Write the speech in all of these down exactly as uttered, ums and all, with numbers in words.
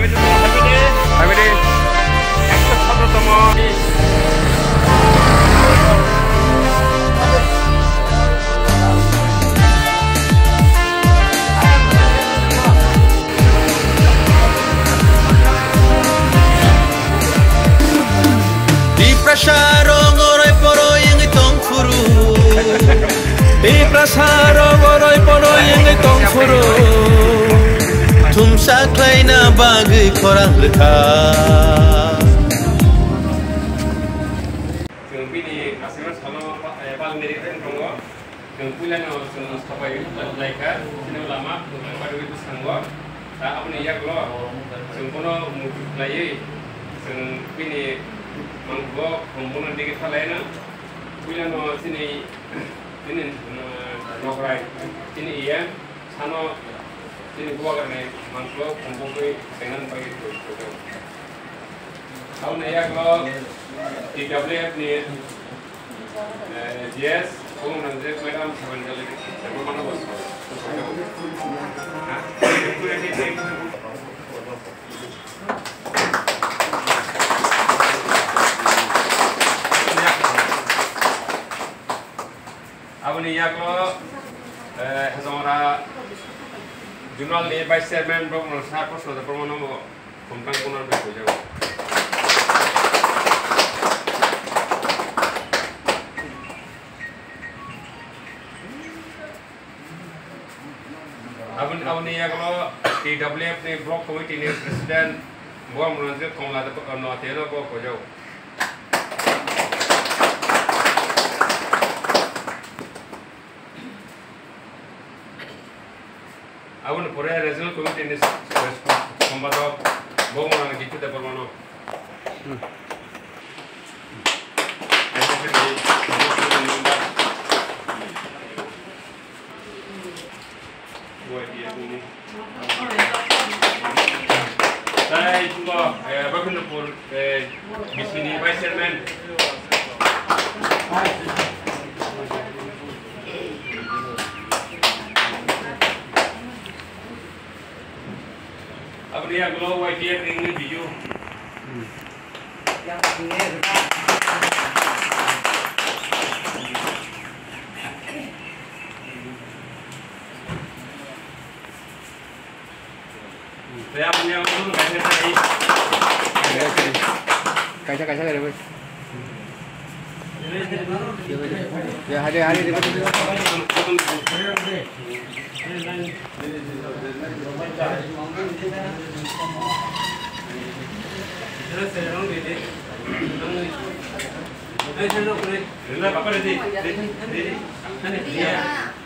Tiprasa rok oroi poroi wngwi tongphuru. Tiprasa rok oroi poroi wngwi tongphuru. Thumsa khlaina bagwi khorang rwkha. Chwng bini aswkno salo, eh, palmeri wng tongo. Chwng puilano chwng sapai lai kha, chini lama, chwng bai bwskango. Ta aboni yagulo chwng bono muitu khlaiwi, chwng bini mangbo, chwng bono digi kha laina. Puilano chini, chini, eh, nokrai, chini E M, sano chini bubagrani mangbo, chwng bokwi tengna bagwi twi-, twi-, twi-, Aboni yagulo T W F ni, eh, G S, Bongranjit Madam, Seven Gallery, Seven Manabo. Ha? Aboni yagulo, eh, Hajongara Zonal ni Vice Chairman, Bongranjit Sir, Kosno Debbarma no. Khumtang kuna bai puja. Aboni, aboni yagulo T W F ni Block Committee ni President Buam Ranjit Komla de, no, teno bo puja. Aboni pore Regional Committee ni Sombadok, Bongorang Gitu Debbarmano. Tai, eh, Bakhinopur, eh, B C ni Vice Chairman. Aboni yagulo Y T F ringni video. Kaisa, kaisa kaya bai. Ya, hari, hari, hari.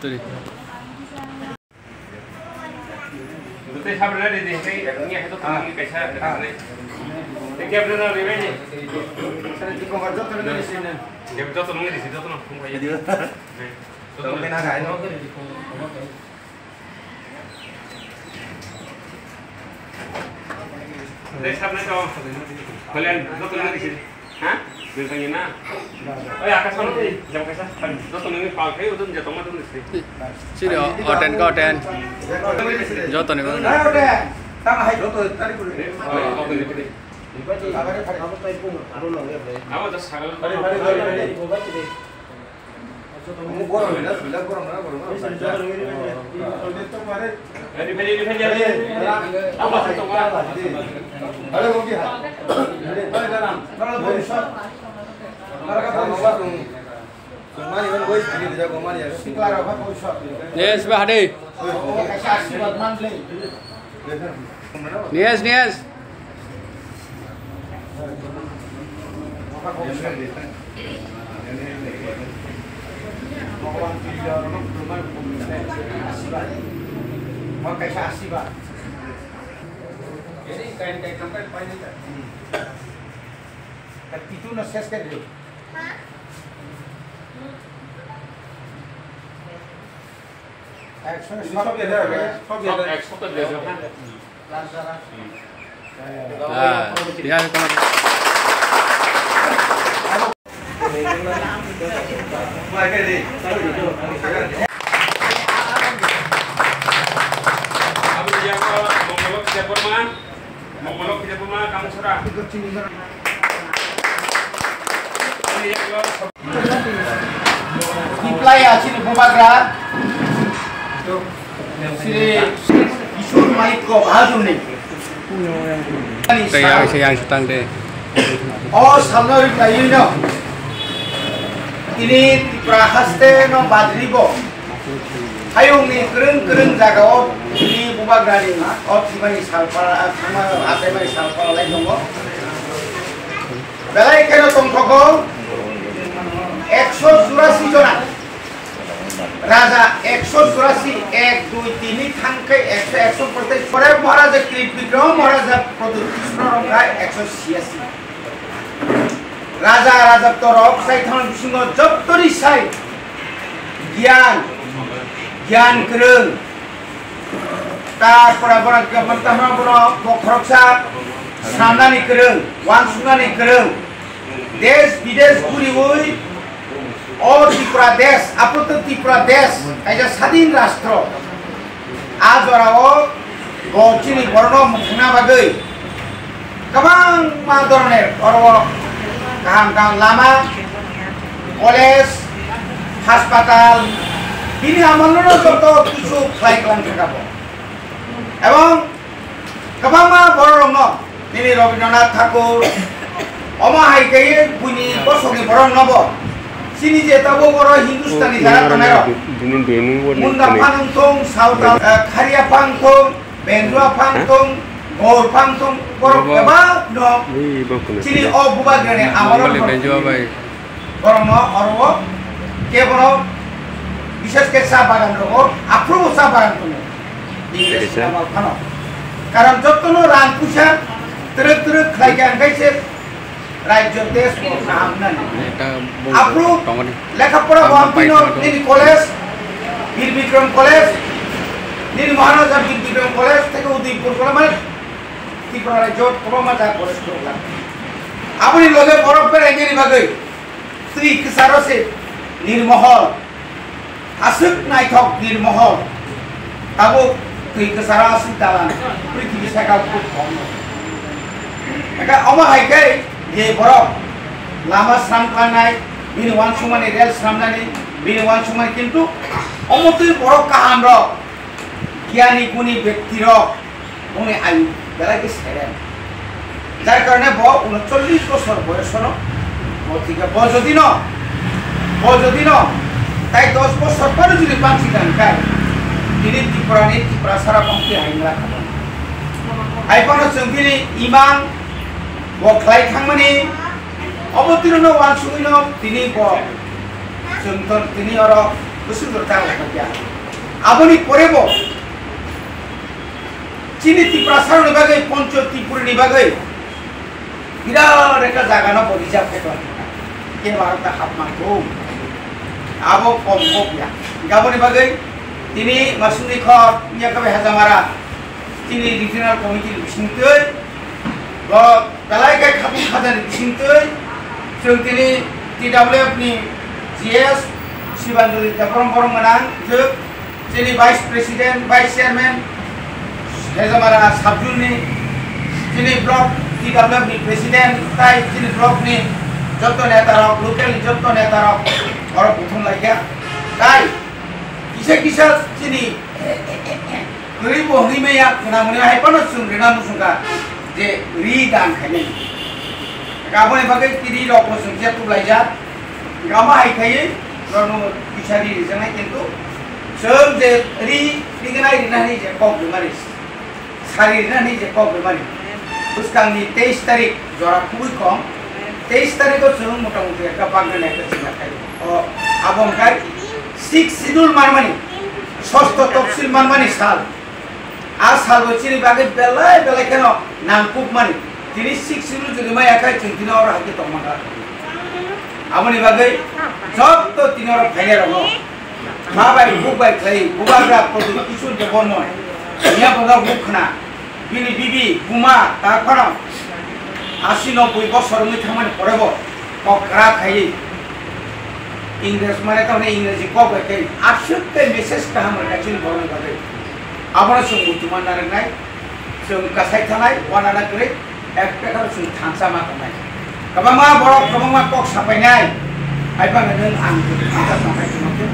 Sorry. Tei sabra ready de, tei ngi hai to tang ngi kaisa, tei kebra na ready. Kebra joto ngi risi, joto no phung bai. Joto ngi na gai no. Tei sabna to. Kalian joto ngi risi. Ha? Bintang ina. Oi, akas mana tei? Jam kaisa. Joto ngi pal kai, joto ngi jatong ma joto ngi risi. Sini, o, oten ka oten. Joto ni bang. Yes, bah, hadi. Yes, yes. Ekso, ekso. Sab ekso. Ah, ya, ya, kono. Aboni yago Mongol Debbarma, Kiplai achini bubagra. Sri Kishore Manikya Bahadur ni. Tei yang se yang setang de. O salno ri lai no. Ini Tripura haste no badri bo. Hayung ni kereng kereng jaga o ini bubagra ni o thimani salpara, thangma atai mani salpara lai tongo. Belai kheno tongthogo ekso churasi jona. Raja ekso churasi, ek, dui, tini thang khe ekso, ekso pore Maharaja Kirit Bikram, Maharaja Pradyut Krishna rok khai ekso chiyasi. Raja, raja torok sai thang bisingo jottori sai giyan, giyan kwrwng, ta pora pora gabon tamo bono bokhoroksa sanani kwrwng, wansuknani kwrwng, desh bidesh guriwi o Tripura desh, apoto Tripura desh, kaisa sadin rastro. A jorao bo chini borokno mwthangna bagwi kwbangma dhoroner oro kaham kaham lama, college, haspatal, bini amolno joto kichu khlai klang thangkha bo. Ebong kwbangma bororokno nini Rabindranath Thakur, omo hai khe buini bosongni borok nobo. Chini je tabuk oro Hindustani jaga tongnai rok. Munda phanung thung, Sautal, eh, Kharia phang thung, Benjua phang thung, Gaur phang thung, borok kebab no. Chini o bubagrani amoro. Borokno oro o kebono bishesh khe cha bagan rogo, aphuru cha bagan tongo. Ingres ni amal phano. Karon jottono rang puisa twrwk twrwk khlai khe ang khe se rajyo desh bo kaham nani. Aphuru lekha pora bo ang pino nini college, Bir Bikram College, nini Maharaja Bir Bikram College theke Udaipur College, Tripura rajyo kwbangma jaga college phurukla. Aboni loge borok berai nini bagwi twi kwcharo se nirmohor, aswk naithok nirmohor. Tabuk twi kwcharo aswk dalan, prithibi saka bukhuk thok. Eka omo hai khe je borok lama sram klangnai, bini wansukmani rel sramnani, bini wansukmani kintu omo twi borok kaham rok, giyani guni bekti rok, bongni ayu belai khe serem. Jar karone bo unochollish bosor boyosono bo thika. Bo jodi no, bo jodi no, tai dos bosor pore jodi bangsi dan kai, tini Tripura ni Tripura sara bongsi hai mela khato. Hai phano chwng bini imang bo khlai thangmani, obo tini no wansugwi no tini bo chwng ton tini oro bwswk jora chang lai kha. Aboni pore bo Chini Tiprasarokni bagwi, Poncho Tripurani bagwi birat ekta jagano bo reserve khe tong kha. Kebo aro ta hap mangthung. Abo kom kok ya. Aboni bagwi tini Masuni Khor, Miya Kabai Hajamara, chini regional committee ni bisingtwi bo belai khe khatung khajani bisingtwi chwng tini T W F ni G S Sibanjali Debbarma borok gwnang, chwng chini Vice President, Vice Chairman, Hejamara Subzone ni, chini block T W F ni President, tai chini block ni joto neta rok, local ni joto neta rok, borok buthum laikha. Tai kisa kisa chini kwrwi bo hwnwi maya, khwnamani hai phano chwng rwna muchungkha je ri dan khainai. Aboni bagwi ri rok bo chwng je tuklaijak. Gama hai khaiwi norokno kisa ri rijaknai, kintu chwng je ri rignai rina hwnwi je kok rwmani, sari rina hwnwi je kok rwmani. Bwskangni teis tarik jora kubui kong, teis tariko chwng mota moti ekta bagna naikha chwngna khai. O abo wngkha sixth schedule manmani, sosto topsil manmani sal. A salo chini bagwi belai belai kheno nangkukmani. Tini sixth schedule jodi maya khai chwng tini oro hai khe tongmani. Aboni bagwi joto tini oro phainai rokno ma bai buk bai khlai, bubagra Pradyut Kishore Debbarma, miya bono buk khna, bini bibi, buma, ta phano asi noboi bosor wngwi thangmani pore bo kok kwrak khaiwi Ingres mane tamni Ingreji kok bai khe aswk khe message kaham rwkha chini borokni bagwi. Abono chwng muitu manna rwngnai, chwng kasai thanai, uanana kwrwi. Ekta khe chwng thansa ma tongnai. Kwbangma borok kwbangma kok sapainai. Hai phano nwng ang thansa tongkha chwng khe.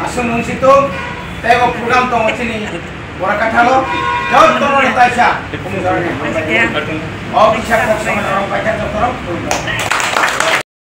Aswk nwng si tong, tei bo program tongo chini Borakathalo. Jotono ni taisa. O kisa kok sama norok paikha jotono khulumkha.